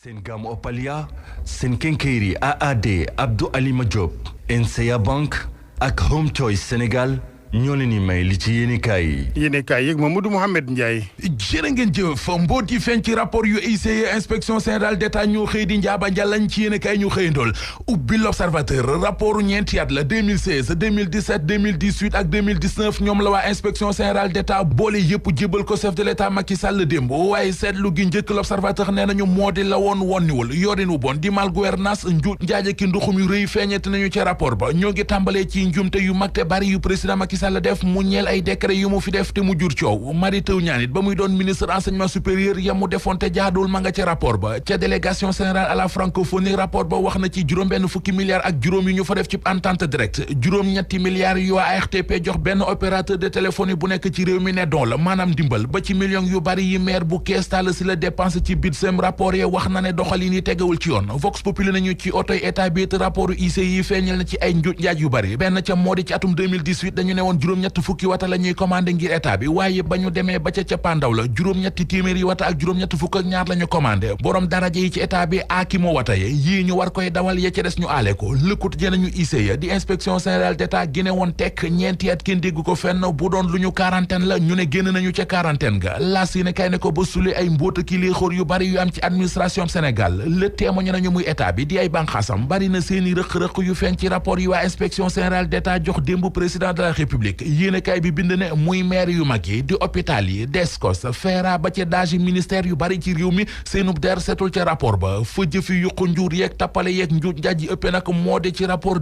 seen gamme Opalia seen kenkeyri AAD Abdou Alima Diop NCA Bank ak Home Choice Sénégal ñoo leen di may li ci yéenekaay yeeg Mamadou Mouhamed Ndiaye. jërë ngeen jëf mboot yi feeñ ci rapport yu ICE inspection générale d'État ñoo xëy di njaaba njàllañ ci yéenekaay ñu xëyandool ubbi l'Observateur rapport ñeenti at la 2016 2017 2018 ak 2019 ñoom la waa inspection générale d'État boole yëpp jébal ko chef de l'État Macky Sall démb waaye seetlu gi njëkk l'Observateur nee nañu moo di la woon wonniwul yorin wu bon di mal gouvernance njuut njaaje ki nduxum yu rëy feeñete nañu ca rapport ba ñoo ngi tàmbalee ci njumte yu mag te bari yu président Macky Sall def mu ñeel ay décret yu mu fi def te mu jur coow Mary Teuw Niane it ba muy doon ministre enseignement supérieur ya mu defoon te jaadul ma nga ca rapport ba ca délégation générale à la francophonie rapport ba wax na ci juróom-benn fukki milliards ak juróom yu ñu fa def ci entente directe juróom-ñetti milliards yu waa ARTP jox benn opérateur de téléphonie bu nekk ci réew mi ne don la maanaam dimbal ba ci millions yu bari yi maire bu kees taal si la dépense ci budget rapport ya wax na ne doxalin yi tegawul ci yoon vox populi nañu ci otoy état bi rapport ICE yi feeñal na ci ay njuuj njaaj yu bari benn ca moo di ci atum 2018 dañu ne woon juróom-ñett fukki wata la ñuy commandé ngir état bi waaye ba ñu demee ba ca cappaandaw la juróom-ñetti téeméeri wata ak juróom-ñett fukk ak ñaar la ñu commandé borom daraja yi ci état bi aakimoo wata ye yii ñu war koy dawal ya ca des ñu aale ko lëkkut jënañu ICE di inspection générale d'État gine woon tekk ñeenti at kenn dégg ko fenn bu doon lu ñu quarantaine la ñu ne génn nañu ca quarantaine ga laas yi ne kay ne ko ba suli ay mbóota ki lii xóor yu bari yu am ci administration Sénégal le témoigné nañu muy état bi di ay banxaasam bari na seeni rëq-rëq yu feeñ ci rapport yi waa inspection générale d'État jox démb président de la république yéenekaay bi bind ne muy maire yu mag yi di hôpital yi descos feera ba ca daji ministère yu bari ci réew mi seenub der setul ca rapport ba fa jëfi yuqu njuur yeeg tappale yeeg njuuj njaaj yi ëppee nag moo de ci rapport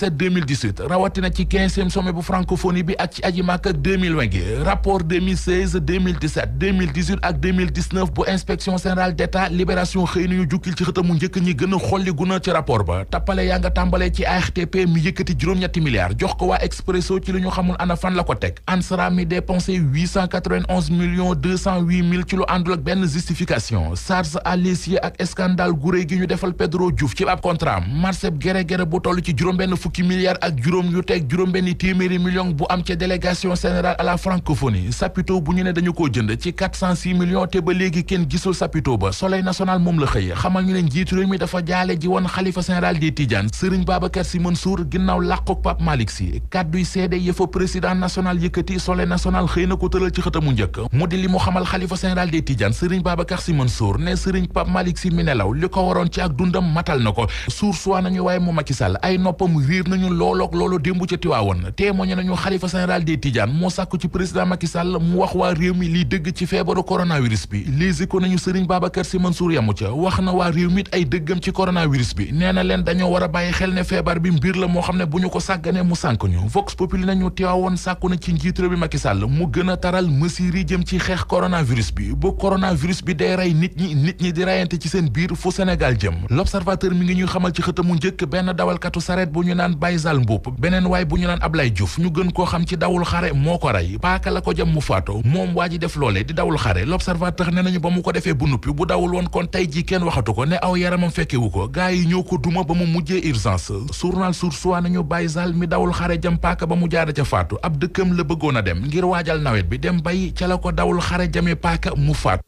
2017 rawatina ci 15e sommet bu francophonie bi ak ci aji màkk ak 2020 gi rapport 2016 2017 2018 ak 2019 bu inspection générale d'État libération xëy nañu jukkil ci xëtamu njëkk ñi gën a xolli guna ci rapport ba tappale yaa nga tàmbalee ci ARTP mi yëkkati juróom-ñetti milliards jox ko waa Expresso ci li ñu xamul ana fan la ko teg ANSRA mi dépensé 891 millions 208 mille ci lu àndul ak benn justification charge à l'essier ak scandale gu réy gi ñu defal Pedro Diouf ci ab contrat marcheb gere bu toll ci juróom-benn fukki milliards ak juróom yu teg juróom-benn téeméeri millions bu am ca délégation générale à la francophonie Sapito bu ñu ne dañu koo jënd ci 406 millions te ba léegi kenn gisul Sapito ba Soleil national moom la xëy xamal ñu ne njiitu réew mi dafa jaale ji woon xalifa général des Tidianes Serigne Babacar Sy Mansour ginnaaw làquk Pape Malick Sy kàdduy seede yëfa président national yëkkati Soleil national xëy na ko tëral ci xëtamu njëkk mu di li mu xamal xalifa général des Tidianes Serigne Babacar Sy Mansour ne Serigne Pape Malick Sy mi nelaw li ko waroon ci ak dundam matal na ko sursoi nañu waaye mu Macky Sall ay noppam riir nañu loolook loolu démb ca Tiwaawoon témoigné nañu xalifa général des Tidianes moo sàkku ci président Macky Sall mu wax waa réew mi liy dëgg ci feebaru coronavirus bi Les Échos nañu Serigne Babacar Sy Mansour yamu ca wax na waa réew mi ay dëggam ci coronavirus bi nee na leen dañoo war a bàyyi xel ne feebar bi mbir la moo xam ne bu ñu ko sàgganee mu sànk ñu Vox Populi nañu Tiwaawoon sàkku na ci njiitu réew bi Macky Sall mu gën a taral mesures yi jëm ci xeex coronavirus bi bu coronavirus bi day rey nit ñi di rayante ci seen biir fu Sénégal jëm L'Observateur mi ngi ñuy xamal ci xëtamu njëkk benn dawalkatu saret bu ñu naan Baye Zal Mboup beneen waay bu ñu naan Ablaye Diouf ñu gën koo xam ci dawul xare moo ko rey paaka la ko jëm mu faatu moom waa ji def loole di dawul xare L'Observateur ne nañu ba mu ko defee bu nuppi bu dawul woon kon tey ji kenn waxatu ko ne aw yaramam fekkewu ko gaa yi ñëw ko duma ba mu mujjee urgence journal Source A nañu Baye Zal mi dawul xare jëm paaka ba mu jaada ca faatu ab dëkkam la bëggoon a dem ngir waajal nawet bi dem bay ca la ko dawul xare jame paaka mu faatu.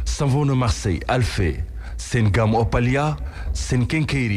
Savon de Marseille Alphé seen gamme Opalia seen kenkeyri